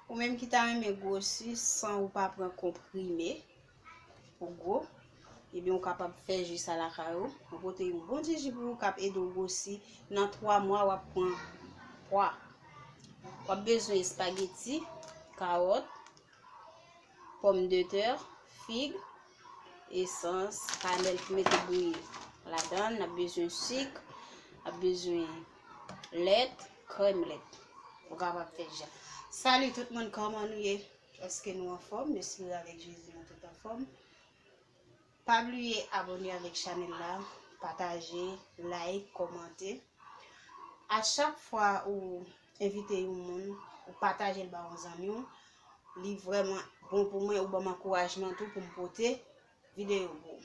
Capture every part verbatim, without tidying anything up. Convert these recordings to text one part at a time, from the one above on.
Ou menm ki ta renmen gwosi san ou pa pran konprime pou gwo, ebyen ou kapab fè ji sa lakay ou. Mwen pote yon bon ti ji pou ou k ap ede w gwosi. Nan twa mwa, w ap pran pwa. W ap bezwen espageti, kawòt, pòmdetè, fig, esans, kanèl pou mete bouyi ladan l. N ap bezwen sik, n ap bezwen lèt, krèm lèt. Ou kapab fè jan. Salut tout moun, kòman nou ye? Èske nou anfòm? M espere avèk Jezi nou tout anfòm. Pa bliye abòne avèk chanèl la, pataje, like, kòmante. A chak fwa ou envite yon moun, ou pataje l ba yon zanmi w, li vrèman bon pou mwen, ou ban m ankourajman tou pou m pote videyo pou ou.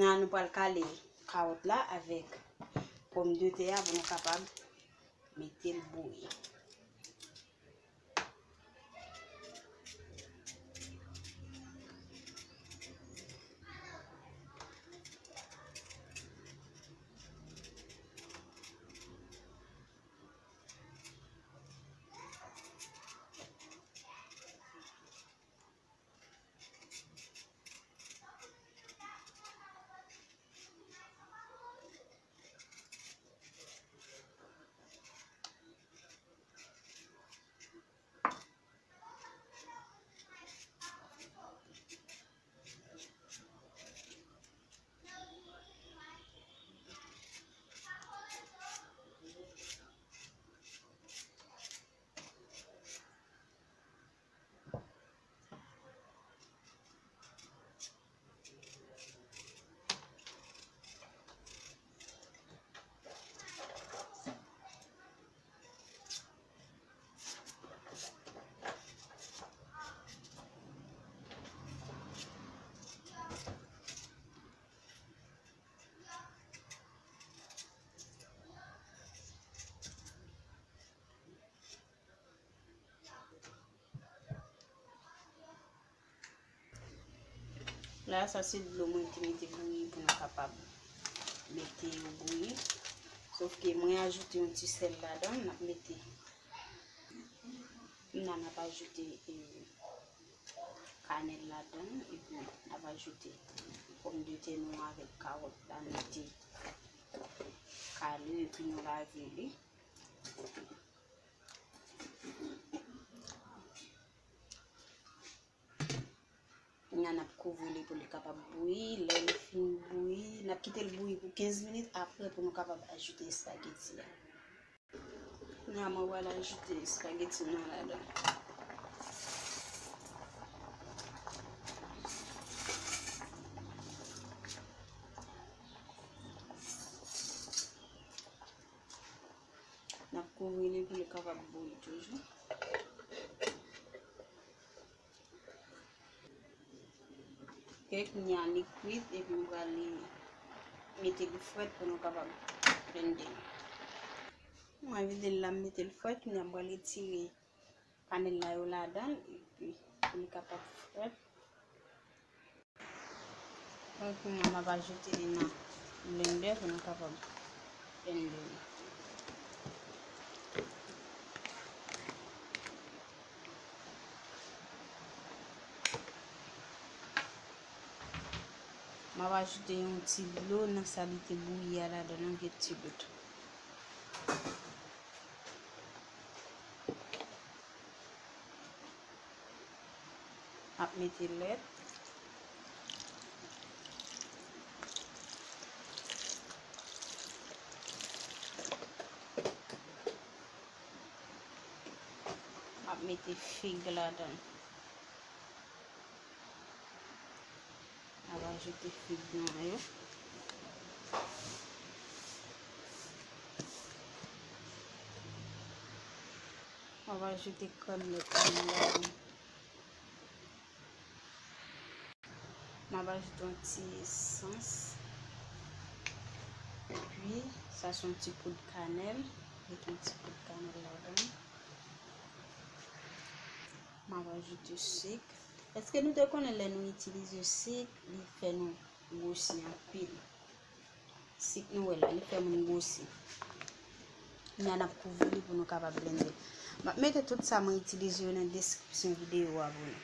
Nan nou pral kale kawòt la avèk pòmdetè a pou nou kapab mete l bouyi. La, sa se dlo mwen te mete bouyi pou nou kapab mete yo bouyi. Sòf ke mwen ajoute yon ti sèl ladan l, n ap mete, la n ap ajoute, e, kanèl ladan l, epi n ap ajoute pòmdetè nou avèk kawòt la, nou te kale epi nou lave li. Kounye a, n ap kouvri li pou li kapab bouyi. Lè li fin bouyi, n ap kite l bouyi pou kenz minit. Apre, pou nou kapab ajoute espageti a. Kounye a, mwen pral ajoute espageti m nan ladan. N ap kouvri li pou li kapab bouyi toujou. Ok, kounye a li kwit, epi m pral mete li frèt pou nou kapab blende l. Mwen vide l la, m mete l frèt, kounye a m pral retire kanèl la yo ladan l, epi pou li kapab frèt. Donk, kounye a m ap ajoute li nan blendè pou nou kapab blende li. M ap ajoute yon ti dlo nan sa li te bouyi a ladan l, yon ti gout. M ap mete lèt. M ap mete fig ladan l. M ap ajoute fig nwa yo. M ap ajoute krèm lèt mwen ladan. M ap ajoute yon ti esans. Epi, sa se yon ti poud kanèl. Met yon ti poud kanèl ladan. M ap ajoute sik. Èske nou te konnen lè nou itilize sik, li fè nou gwosi anpil? Sik nou wè la, li fè moun gwosi. Kounye a n ap kouvri li pou nou kapab blende. M ap mete tout sa mwen itilize yo nan deskripsyon videyo a pou nou.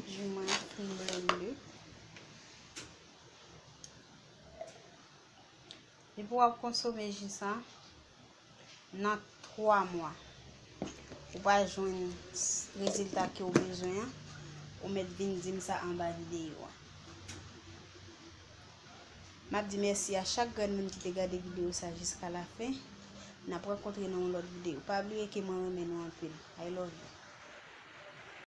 Ji mwen fin blende. Depi w ap konsome ji sa, nan twa mwa, ou pa jwenn s- rezilta ke w bezwen an, ou mèt vin di m sa anba videyo a. M ap di mèsi a chak grenn moun ki te gade videyo sa jiska lafen. N ap rankontre nan yon lòt videyo. Pa bliye ke mwen renmen nou anpil. I love you.